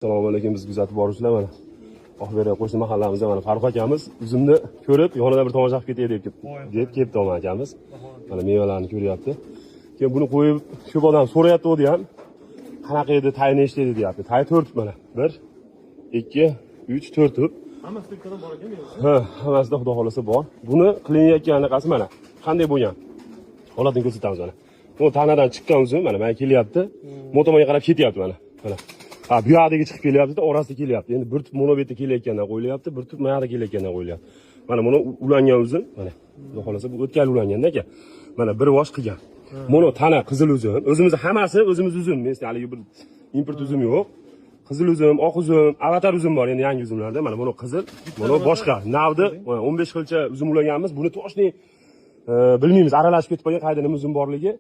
Assalomu alaykum, biz kuzatib boruvchilar. Mana, Oqbera qo'shni mahallamizda mana Farruh akamiz uzumni ko'rib, yonidan bir tomosha qilib ketay deb deb kelibdi Omon akamiz. Mana, mevalarni ko'ryapti. Keyin buni qo'yib, ko'p odam so'rayapti o'zi ham. Qanaqa edi, tay nechta edi deyapti. Tay 4 mana. 1 2 3 4 tup. Hammasi bittadan bor ekan mevasi. Ha, hammasida xudo xohlasa bor. Buni qilinayotgan anaqasi mana qanday bo'lgan. Holatini ko'rsatamiz mana. Bu tanadan chiqqan uzum mana mana kelyapti. Bu tomonga qarab ketyapti mana. Mana. Ha, bu yoqdagi chiqib kelyapti, orasida kelyapti. Endi bir tup mono bu yerda kelayotgandan qo'yilyapti, bir tup mana yoqda kelayotgandan qo'yilyapti. Mana buni ulangan uzum, mana. Xudo xohlasa bu o'tgan yil ulanganda aka. Mana bir vosh qilgan. Mono tana qizil uzum. O'zimizni hammasi o'zimiz uzum. Men haligi bir import uzum yo'q. Qizil uzum, oq uzum, avatar uzum bor endi yangi uzumlarda. Mana buni qizil, buni boshqa. Navdi 15 xilcha uzum ulaganmiz. Buni точный bilmaymiz, aralashib ketib qolgan, qayerda nima uzum borligi.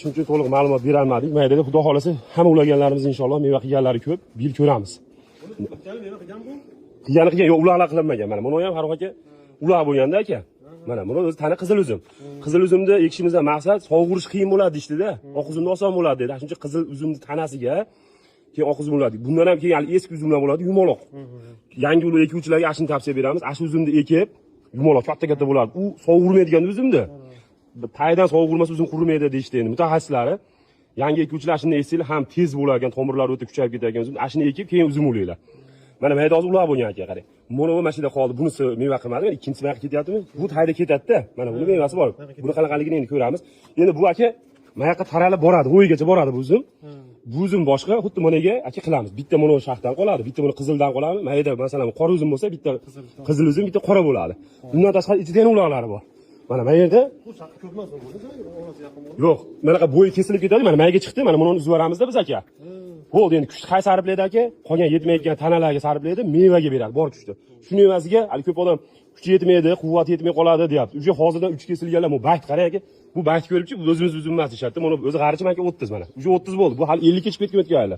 Shuning uchun to'liq ma'lumot bera olmadik. Mayda, xudo xohlasa hamma ulaganlarimiz inshaalloh meva qilganlari ko'p. Bu yil ko'ramiz. Buni o'tgan meva qilgan bu. Qilgani qilgan, yo'q, uloqlar qilinmagan. Mana buni ham Farruh aka uloq bo'lganda aka. Mana buni o'zi tana qizil uzum. Qizil uzumni ekishimizdan maqsad sovg'urish qiyin bo'ladi deyishdida. Oq uzumni oson bo'ladi dedi. Shuning uchun qizil uzumni tanasiga keyin oq uzum uladik. Bundan ham keyin hali eski uzumlar bo'ladi, yumaloq. Yangi ulug' ekuvchilarga ana shuni tavsiya beramiz. Ana shu uzumni ekib, yumaloq katta-katta bo'ladi. U sovurmaydigan uzumni. Taydan sovurmasa uzum qurimaydi deyishdi endi mutaxassislari. Yangi ekuvchilar shuni eksanglar ham tez bo'lar ekan, tomirlari o'ta kuchayib ketar ekan uzum. Ana shuni ekib, keyin uzum ulanglar. Mana mayda hozir uloq bo'lgan aka, qarang. Mana bu mana shu yerda qoldi. Bunisi meva qilmadi. Mana ikkinchisi buyoqqa ketyaptimi? Bu tayda ketadi-da. Mana buni mevasi bor. Buni qanaqaligini endi ko'ramiz. Endi bu aka mana yoqqa taralib boradi, o'yigacha boradi bu uzum. Bu uzum boshqa, xuddi maniga aka qilamiz. Bitta mana shaxdan qoladi, bitta buni qizildan qoladi. Mana yerda masalan qora uzum bo'lsa, bitta qizil uzum, bitta qora bo'ladi. Undan tashqari ichida yana uloqlari bor. Mana bu yerda Bu shaqi ko'p emas bu. Orasi yaqin bo'ladi. Yo'q, bunaqa bo'yi kesilib ketadi. Mana mayaga chiqdi, mana buni uzib yuboramizda biz aka. Bo'ldi, endi kuchni qaysi sarflaydi aka? Qolgan yetmayotgan tanalarga sarflaydi, mevaga beradi, bor kuchni. Shuni evaziga hali ko'p odam kuchi yetmaydi, quvvati yetmay qoladi deyapti. Уже hozirdan uch kesilganlar, bu bayt qarang aka. Bu bayt ko'ribchi, bu o'zimiz uzum emas deyishyapti. Mana o'zi g'arichi aka 30 mana. Уже 30 bo'ldi. Bu hali 50 ga chiqib ketgan o'tgan.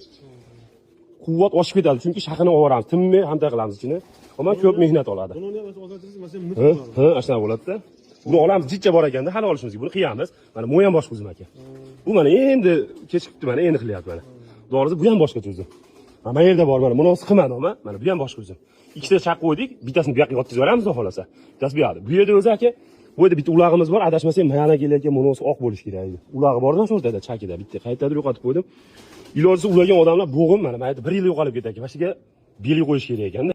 Quvvat oshib ketadi, chunki shaqini olib yuboramiz, tinmay hamta qilamiz ichini. Ammo ko'p mehnat oladi. Buni ham o'zgartirsangiz, masalan, mut Ha, bo'ladi. ha, ana shunaqa bo'ladida. Buni olamiz, jitcha bor ekanda, hali olishimiz kerak. Buni qiyamiz. Mana bu ham boshqa uzum aka. Bu mana endi kechikibdi, mana endi qilyapti mana. To'g'risi bu ham boshqacha uzum. Mana yerda bor, mana buni qilmadi ama, mana bu ham boshqa uzum. Ikkita shaq qo'ydik, bittasini bu yoqqa yotkazib yuboramiz xudo xohlasa. Bittasi bu yoqda. Bu yerda o'zi aka, bu yerda bitta ulag'imiz bor, adashmasam mana kelayotgan monosi oq bo'lishi kerak edi. Ulag'i bordan shu o'rtada chakida bitta qayerdadir yo'qotib qo'ydim. Ilojisi ulagan odamlar bo'g'im mana yerda bir yil yo'qolib ketadi. Mana shuga belgi qo'yish kerak ekanda.